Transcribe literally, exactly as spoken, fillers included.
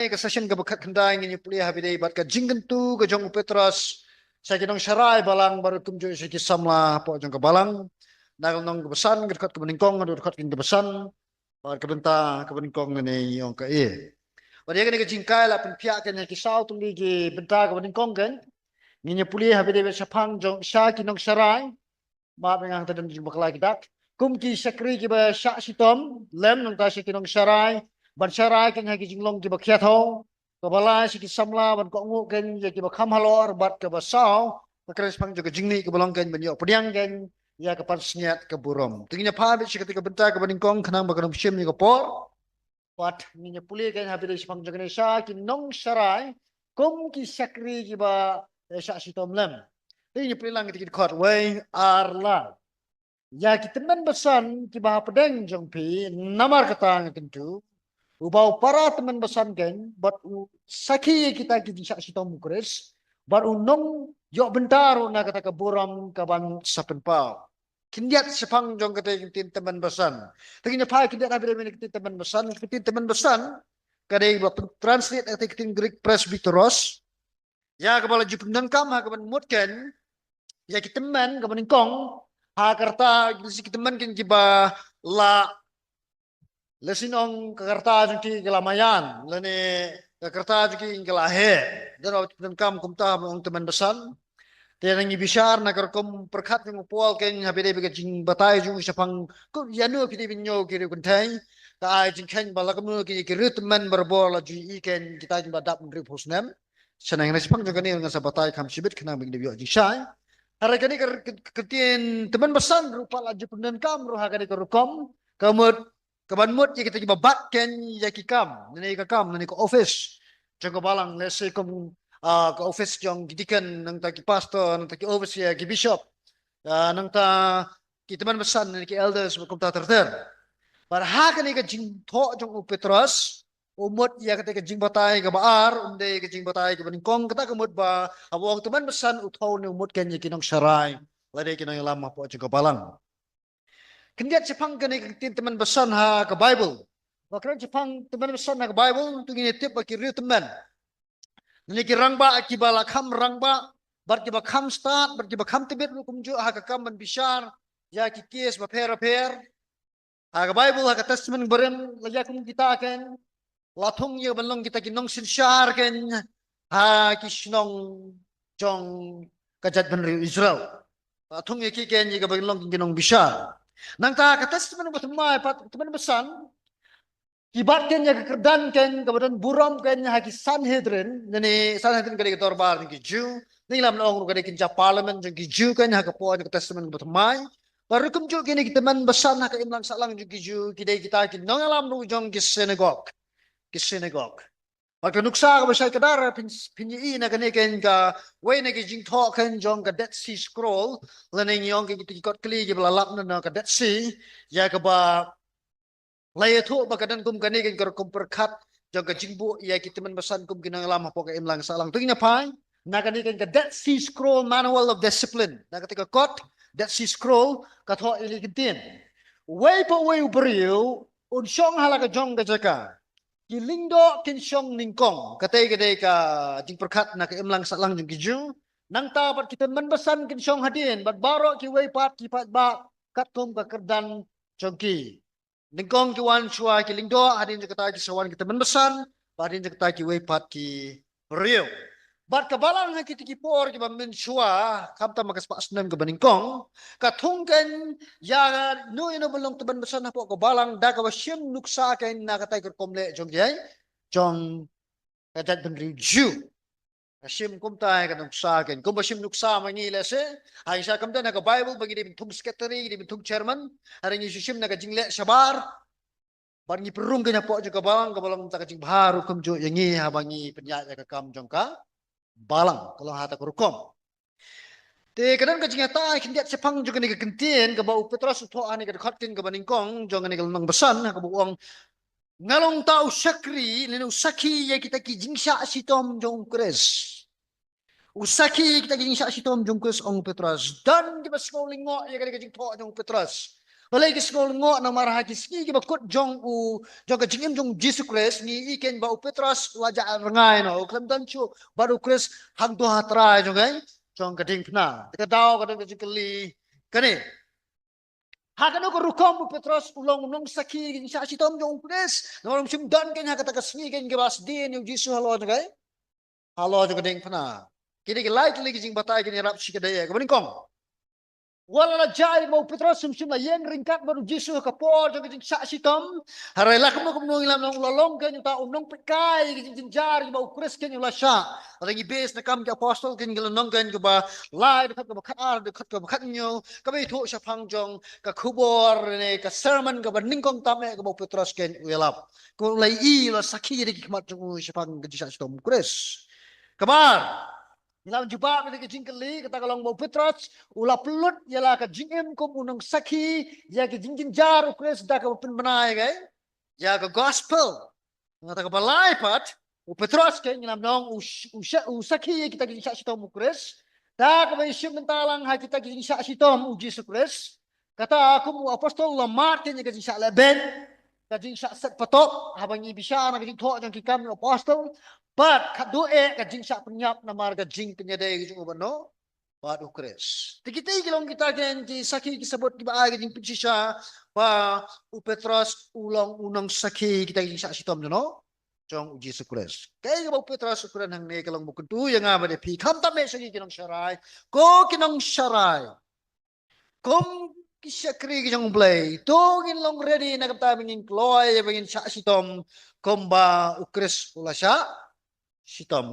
Ka session kaba khatkhyndai ngin ïa pule ha ba ïadei bad ka jingkyntu ka jong u Petros sha ki nongsharai balang bad ruh kumjuh sha ki samla hapoh jong ka balang. Na ka lynnong kaba san, ka dkhot kaba nyngkong haduh ka dkhot kaba san. Bad ka bynta kaba nyngkong ne ïong ka e. Bad ïa kane ka jinghikai la pynphiah kane ha ki saw tylli ki bynta kaba nyngkong kan. Ngin ïa pule ha ba ïadei bad shaphang jong sha ki nongsharai. Map ïa nga hangta don jingbakla ki dak. Kum ki shakri kiba shah shitom lem, nangta sha ki nongsharai ban sharai kan ha ki jinglong kiba khia thaw. Kaba lai, sha ki samla ban kohnguh kan ïa kiba kham halor. Bad kaba saw, ka kren shaphang jong ka jingmih kaba long kan ban ïoh pdiang kan ïa ka pansngiat ka burom. Te ngin ïa phai beit sha kata ka bynta kaba nyngkong khnang ba kan ym shim ïa ka por. Bad ngin ïa pule kan ha ba ïadei shaphang jong kane sha ki nongsharai kum ki shakri kiba, eh, shah shitom lem. Te ngin ïa pule lang kita ki dkhot wei, ar, lai. Ïa ki tymmen basan kiba hapdeng jong phi, namar kata nga kyntu, uba u para tymmen basan kan, bad u sakhi ïa kita ki jingshah shitom u Khrist, bad u nongïoh bynta ruh na kata ka burom kaban sa pynpaw. Khyndiat shaphang jong kata ka ktien tymmen basan. Te ngin ïa phai khyndiat ha ba ïadei bad ka ktien tymmen basan, ka ktien tymmen basan ka dei ba pyn-, translate na kata ka ktien Greek presbyteros. Ïa kaba la ju pyndonkam ha kaban mut kan ïa ki tymmen kaba nyngkong ha ka rta, ki tymmen kan kiba la, lehse ngi ong ka rta jong ki ka la maïan, lane ka rta jong ki ka la heh. Don ba ju pyndonkam kumta ban ong tymmen basan. Te ngi bishar na ka rukom pyrkhat jong u Paul kan ha ba ïadei bad ka jingbatai jong u shaphang kum ïano ki dei ban ñiew ki riew kynthei. Ka ai jingkheiñ ba la kumno ki, ki riew tymmen barabor la ju ïohi kan kita kiba dap hynriewphew snem. Shaneng na shaphang jong kane ngan sa batai kham shibit khnang ba ngin ïoh jingshai. Hynrei kane ka, ka, ka ktien tymmen basan ruh pat la ju pyndonkam ruh ha kane ka rukom. Ka mut, kaban mut ïa kita kiba bat kan ïa ki kam, lane ka kam, lane ka office jong ka balang, lehse kum, ah, ka office jong ki deacon, nangta ki pastor, nangta ki overseer, ki bishop, ah, nangta ki tymmen basan, lane ki elders, kumta ter ter. Bad ha kane ka jingthoh jong u Petros, u mut ïa kata ka jingbatai kaba ar, um dei ka jingbatai kaba nyngkong. Kata ka mut ba haba u ong tymmen basan, u thoh ne u mut kan ïa ki nongsharai, lane ki nongïalam hapoh jong ka balang. Khyndiat shaphang kane ka ktien tymmen basan ha ka Baibl. Ba kren shaphang tymmen basan ha ka Baibl, to ngin ïa tip ba ki riew tymmen, lane ki rangbah kiba la kham rangbah, bad kiba kham stad, bad kiba kham tbit ruh kumjuh ha ka kam ban bishar ïa ki case bapher bapher. Ha ka Baibl, ha ka Testament Barim, la ïa kum kita kan, la thung ïa ban long kita ki nongsynshar kan ha ki shnong jong ka jaitbynriew Israel. La thung ïa ki kan ïa ka ban long ki nongbishar. Nangta ka Testament Bathymmai pat, Testament Basan, ki bat kan ïa ka kyrdan kan kaba don burom kan ha ki Sanhedrin, lane Sanhedrin ka dei ka dorbar jong ki Jiw. Ngi lah ban ong ruh ka dei kynja parliament jong ki Jiw kan ha ka por jong ka Testament Bathymmai. Bad ruh kumjuh kine ki tymmen basan ha ka imlang sahlang jong ki Jiw ki dei kita ki nongïalam ruh jong ki synagog. Ki synagog. Bad ka nuksa kaba shai kdar phin, phin ïohi na kane kan kawei na ki jingthoh kan jong ka Dead Sea Scroll, lane ngi ong kita ki kot kli kiba la lap na, na ka Dead Sea, ïa kaba la ïathuh ba ka don kum kane kan ka rukom pyrkhat jong ka jingbuh ïa ki tymmen basan kum ki nongïalam hapoh ka imlang sahlang. To ngin ïa phai na kane kan ka Dead Sea Scroll Manual of Discipline. Na kata ka kot Dead Sea Scroll ka thoh ïa kine ki ktien: Uwei pa uwei u briew un shong ha la ka jong ka jaka. Ki lyngdoh kin shong nyngkong. Kata ka dei ka jingpyrkhat na ka imlang sahlang jong ki Jiw. Nangta pat ki tymmen basan kin shong hadien, bad baroh kiwei pat ki paidbah katkum ka kyrdan jong ki. Nyngkong ki wan shuwa ki lyngdoh, hadien jong kata ki sa wan ki tymmen basan, bad hadien jong kata kiwei pat ki briew. Bad ka balang ha kita ki por kiba mynshuwa, khamtam ha ka spah snem kaba nyngkong, ka thung kan ïa no ïa no ban long tymmen basan hapoh ka balang da kaba shim nuksa kan na kata ka rukom leh jong ki, jong ka jaitbynriew Jiw. Ka shim kumta ïa ka nuksa kan. Kumba shim nuksa ma ngi lehse, ha ngi sha kam don ha ka Baibl ba ngi dei ban thung secretary, ngi dei ban thung chairman, hynrei ngi shu shim na ka jingleh shabar. Bad ngi pynrung kan hapoh jong ka balang, ka balang mynta ka jingbha ruh kumjuh ïa ngi haba ngi pynïaid ïa ka kam jong ka balang. Ka long ha kata ka rukom. Te ka don ka jingïathuh khyndiat shaphang jong kane ka ktien kaba u Petros u thoh ha kane ka dkhot kan kaba nyngkong jong kane ka lynnong basan, ha kaba u ong, nga long uta u shakri, lane u sakhi ïa kita ki jingshah shitom jong u Khrist. U sakhi ïa kita ki jingshah shitom jong u Khrist, ong u Petros. Don kiba sngew lyngngoh ïa kane ka jingthoh jong u Petros. Balei ki sngew lyngngoh? Namar ha ki sngi kiba kut jong u, jong ka jingim jong Jisu Khrist, ngi i kein ba u Petros u la jah rngai noh, u khlem don shuh bad u Khrist hangto ha trai jong ka, jong ka diengphna. Te ka daw ka don ka jingkylli kane. Ha kano ka rukom u Petros u long u nongsakhi ka jingshah shitom jong u Khrist? Namar um shym don kein ha kata ka sngi kein kaba sdien ïa u Jisu halor jong ka, halor jong ka diengphna. Kine ki lai tylli ki jingbatai kine rap shi ka dei ïa kaba nyngkong. Wat la jia ba u Petros um shym la ïeng ryngkat bad u Jisu ha ka por jong ka jingshah shitom, hynrei la kumno kumno ngi la ong u la long kein uta u nongpeitkai ïa ka jingjynjar ba u Khrist kein u la shah. Lada ngi base na Kam ki Apostol kein ki lynnong kein kaba lai, dkhot kaba khatar, dkhot kaba khathynñiew, kaba ïathuh shaphang jong ka khubor ne ka sermon kaba nyngkong tam eh kaba u Petros kein u ïalap. Kaba u la i, u la sakhi da ki khmat jong u shaphang ka jingshah shitom u Khrist. Kaba ar, ngi la wan jubab ïa ka jingkylli, kata ka long ba u Petros u la pynlut ïa la ka jingim kum u nongsakhi ïa ka jingjynjar u Khrist da kaba pynbna ïa ka, ïa ka gospel. Kata kaba lai pat, u Petros kein ngi la ong u sh-, u sh-, u sakhi ïa kita ki jingshah shitom u Khrist da kaba ïashim bynta lang ha kita ki jingshah shitom u Jisu Khrist. Kata kum u apostol u la mad kein ïa ka jingshah lehbeiñ, ka jingshah set patop, haba ngi bishar na ka jingthoh jong ki Kam ki Apostol, bad khatduh eh ka jingshah pynïap namar ka jingpynïadei ka jong u bad u, bad u Khrist. Te kita ki long kita kein ki sakhi ki sabut kiba ai ka jingpynshisha ba u Petros u long u nongsakhi kita ki jingshah shitom jong u, jong u Jisu Khrist. Kaei kaba u Petros u kren hangne ka long ba kyntu ïa nga bad ïa phi, khamtam eh sha ngi ki nongsharai. Ko ki nongsharai, kum ki shakri ki jong u Blei, to ngin long ready na ka bynta ba ngin kloi, ba ngin shah shitom kumba u Khrist u la shah shitom.